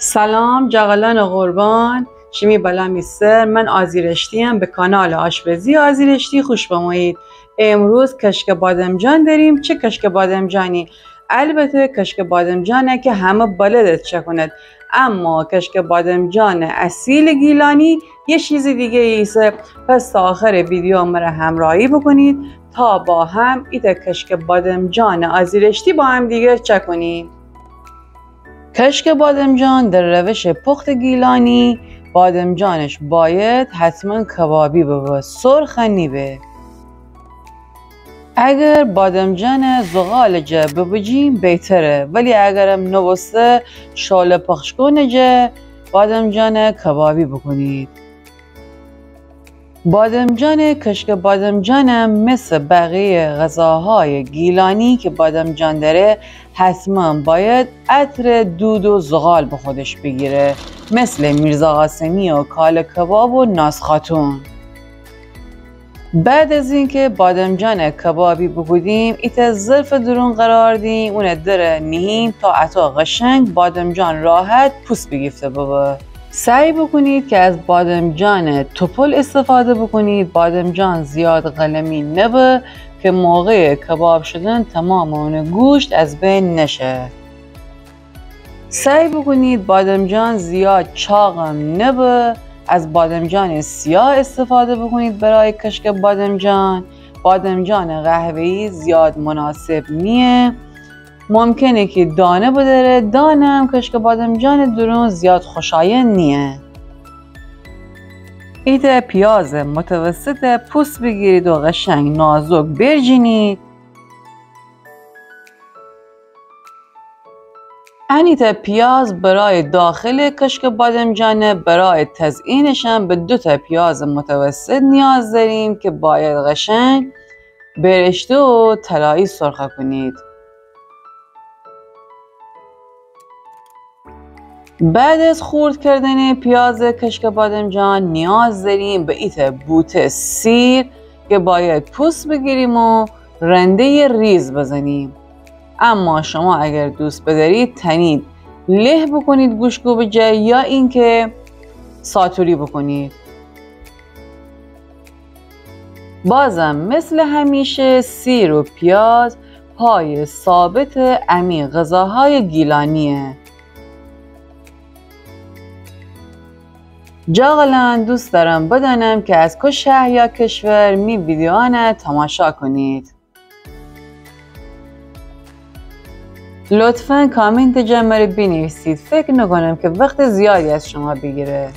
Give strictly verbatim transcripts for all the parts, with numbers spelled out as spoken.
سلام جغلان قربان، شیمی بلا می سر، من آزی رشتی‌ام، به کانال آشپزی آزی رشتی خوش بمویید. امروز کشک بادمجان داریم. چه کشک بادمجانی؟ البته کشک بادمجانه که همه بلدد چکونید، اما کشک بادمجان اصیل گیلانی یه چیز دیگه ایسه. پس تا آخر ویدیو مره همراهی بکنید تا با هم ایتا کشک بادمجان آزی رشتی با همدیگر چکونیم. کشک بادمجان در روش پخت گیلانی، بادمجانش باید حتماً کبابی ببه، سرخ نیبه. اگر بادمجان زغال جا ببجیم بهتره، ولی اگرم نوسته، شعله پخش‌کن جا بادمجان کبابی بکنید. بادمجان، کشک بادمجانم مثل بقیه غذاهای گیلانی که بادمجان داره، حتماً باید عطر دود و زغال به خودش بگیره، مثل میرزا قاسمی و کاله کباب و ناز خاتون. بعد از اینکه بادمجان کبابی بکودیم، ایتا ظرف درون قرار دیم، اونه در نهیم تا اطو قشنگ بادمجان راحت پوست بگیفته ببه. سعی بکنید که از بادمجان توپل استفاده بکنید، بادمجان زیاد قلمی نبه که موقع کباب شدن تمام اونه گوشت از بین نشه. سعی بکنید بادمجان زیاد چاقم نبه. از بادمجان سیاه استفاده بکنید برای کشک بادمجان. بادمجان قهوه‌ای زیاد مناسب نیه، ممکنه که دانه بداره، دانه هم کشک بادمجان درون زیاد خوشایند نیه. ایتا پیاز متوسط پوست بگیرید و قشنگ نازک برجینید. انیتا پیاز برای داخل کشک بادمجانه، برای تزئینشم به دوتا پیاز متوسط نیاز داریم که باید قشنگ برشته و طلایی سرخه کنید. بعد از خورد کردن پیاز کشک بادمجان، نیاز داریم به ایتا بوته سیر که باید پوست بگیریم و رندهٔ ریز بزنیم. اما شما اگر دوست بدارید، تنید له بکنید گوشکوبه جا، یا اینکه ساتوری بکنید. بازم مثل همیشه، سیر و پیاز پای ثابت امی غذاهای گیلانیه. جغلان، دوست دارم بدانم که از کو شهر یا کشور می ویدیوانه تماشا کنید. لطفاً کامنت جا مره بنویسید. فکر نکنم که وقت زیادی از شما بگیره.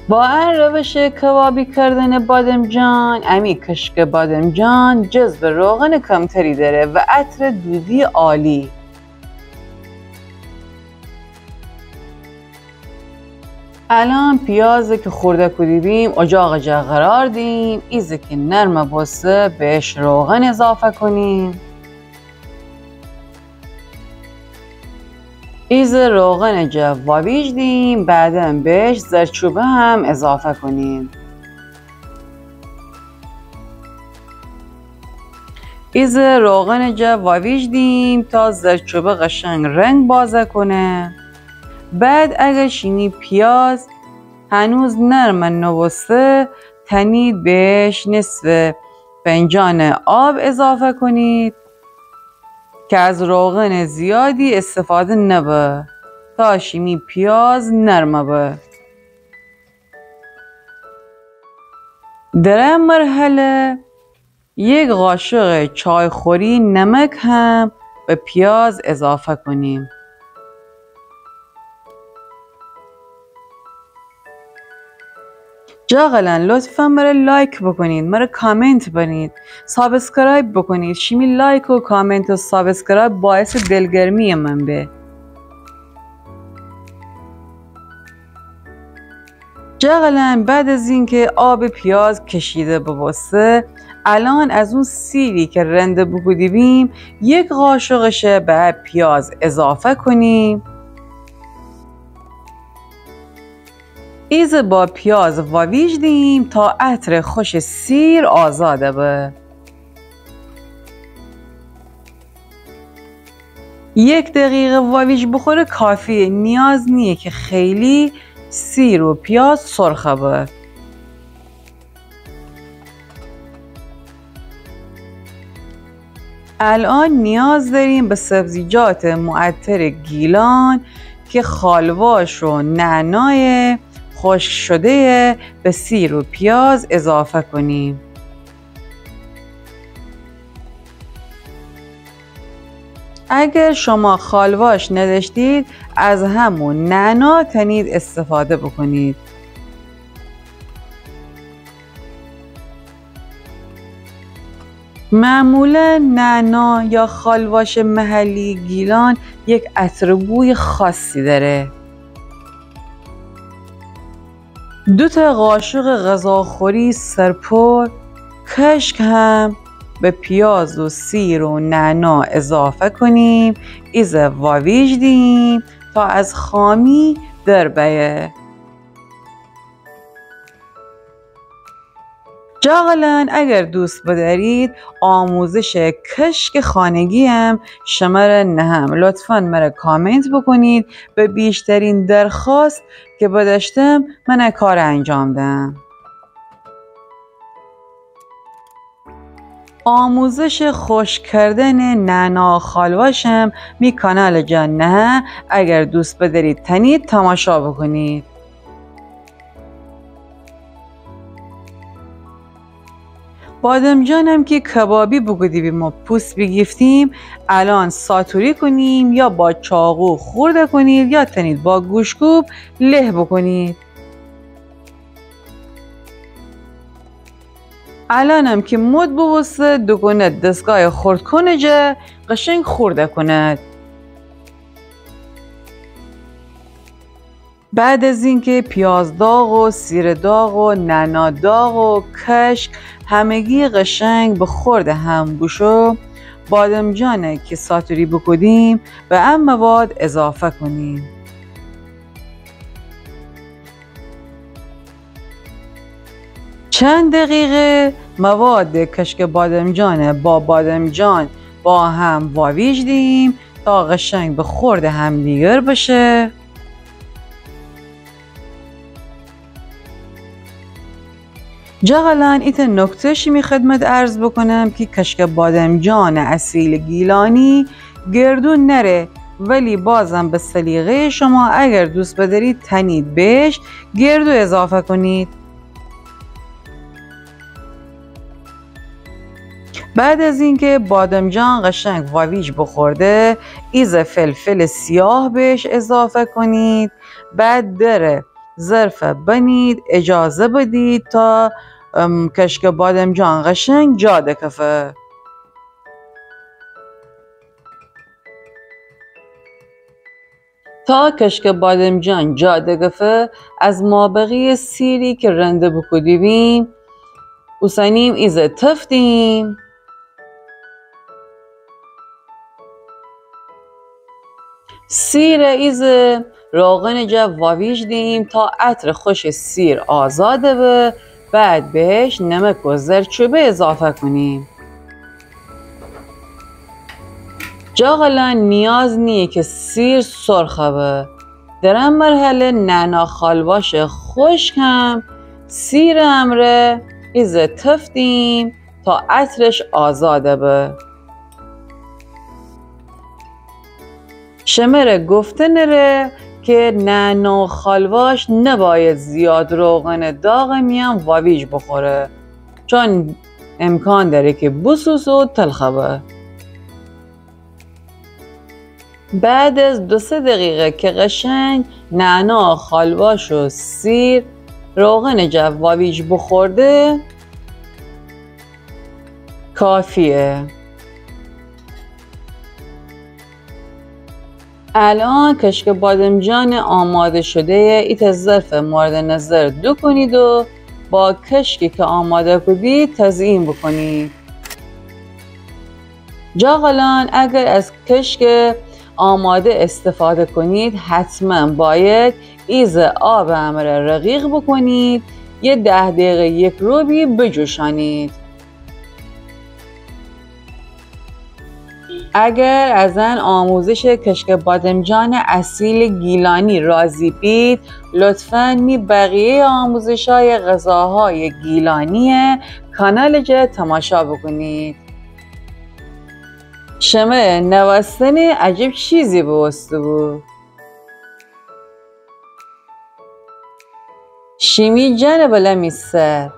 با ان روش کبابی کردن بادمجان، امی کشک بادمجان جذب روغن کمتری داره و عطر دودی عالی. الان پیازه که خورده کودی بیم، اجاق جا قرار دیم. ایزه که نرم بوسه، بهش روغن اضافه کنیم. ایزه روغن جا واویج دیم، بعداً بهش زرچوبه هم اضافه کنیم. ایزه روغن جا واویج دیم تا زرچوبه قشنگ رنگ بازه کنه. بعد اگه شیمی پیاز هنوز نرم نوسته، تنید بهش نصف فنجان آب اضافه کنید که از روغن زیادی استفاده نبه تا شیمی پیاز نرم به. در ا مرحله یک قاشق چایخوری نمک هم به پیاز اضافه کنیم. جغلان، لطفاً مره لایک بکنید، مره کامنت بنید، سابسکرایب بکنید. شیمی لایک و کامنت و سابسکرایب باعث دلگرمی من به. جغلان، بعد از اینکه آب پیاز کشیده ببوسته، الان از اون سیری که رنده بوکودی بیم، یک قاشقشه به پیاز اضافه کنیم. ایزه با پیاز واویج دیم تا عطر خوش سیر آزاده به. یک دقیقه واویج بخوره کافیه، نیاز نیه که خیلی سیر و پیاز سرخه به. الان نیاز داریم به سبزیجات معطر گیلان که خالواش و نعنای خشک شده به سیر و پیاز اضافه کنیم. اگر شما خالواش نداشتید، از همون نعنا تنید استفاده بکنید. معمولاً نعنا یا خالواش محلی گیلان یک عطر بوی خاصی داره. دو تا قاشق غذاخوری سرپر کشک هم به پیاز و سیر و نعنا اضافه کنیم، ایزه واویج دیم تا از خامی در بیه. جاغلان، اگر دوست بدارید آموزش کشک خانگی هم شمره نهم، لطفاً مره کامنت بکنید. به بیشترین درخواست که بداشتم، من ا کار انجام دهم. آموزش خشک کردن نعنا خالواشم می کانال جا نهه، اگر دوست بدارید تنید تماشا بکنید. بادمجانم که کبابی بوکودیبیم و پوست بیگیفتیم، الان ساتوری کنیم یا با چاقو خورده کنید یا تنید با گوشکوب له بکنید. الانم که مد بوبوسته، دوگونه دستگاه خردکن جا قشنگ خورده کند. بعد از اینکه پیاز داغ و سیر داغ و نعنا داغ و کشک همگی قشنگ به خورد هم بوشو، بادمجانه که ساتوری بکودیم به ا مواد اضافه کنیم. چند دقیقه مواد کشک بادمجانه با بادمجان با هم واویج دیم تا قشنگ به خورد همدیگر بشه. جاغلان، ایتا نکته شیمی خدمت عرض بکنم که کشک بادمجان اصیل گیلانی گردو نره، ولی بازم به سلیقهٔ شما، اگر دوست بدارید تنید بهش گردو اضافه کنید. بعد از اینکه بادمجان قشنگ واویج بخورده، ایزه فلفل سیاه بهش اضافه کنید. بعد دره ظرف بنید، اجازه بدید تا، ام، کشک بادمجان قشنگ جا دکفه. تا کشک بادمجان جا دگفه، از مابقی سیری که رنده بوکودیبیم، اوسنیم ایزه تفتیم. سیر ایزه روغن جا واویج دیم تا عطر خوش سیر آزاد به، بعد بهش نمک و زردچوبه اضافه کنیم. جاغلان، نیاز نیه که سیر سرخه به. در ا مرحله نعنا خالواش خشک هم سیر امره ایزه تفتیم تا عطرش آزاد به. شمره گفته نره که نعنا خالواش نباید زیاد روغن داغ میان واویج بخوره، چون امکان داره که بسوسه و تلخه به. بعد از دو سه دقیقه که قشنگ نعنا خالواش و سیر روغن جا واویج بخورده، کافیه. الان کشک بادمجان آماده شده ایتا ظرف مورد نظر دوکنید و با کشکی که آماده کودید تزئین بکنید. جاغلان، اگر از کشک آماده استفاده کنید، حتماً باید ایزه آب امره رقیق بکنید، یه ده دقیقه یک ربعی بجوشانید. اگر از ان آموزش کشک بادمجان اصیل گیلانی راضی بید، لطفاً می بقیه آموزشای غذاهای گیلانی کانال جا تماشا بوکونید. شمه نوستن عجیب چیزی بوسته‌بو. شیمی جان بلا می سر.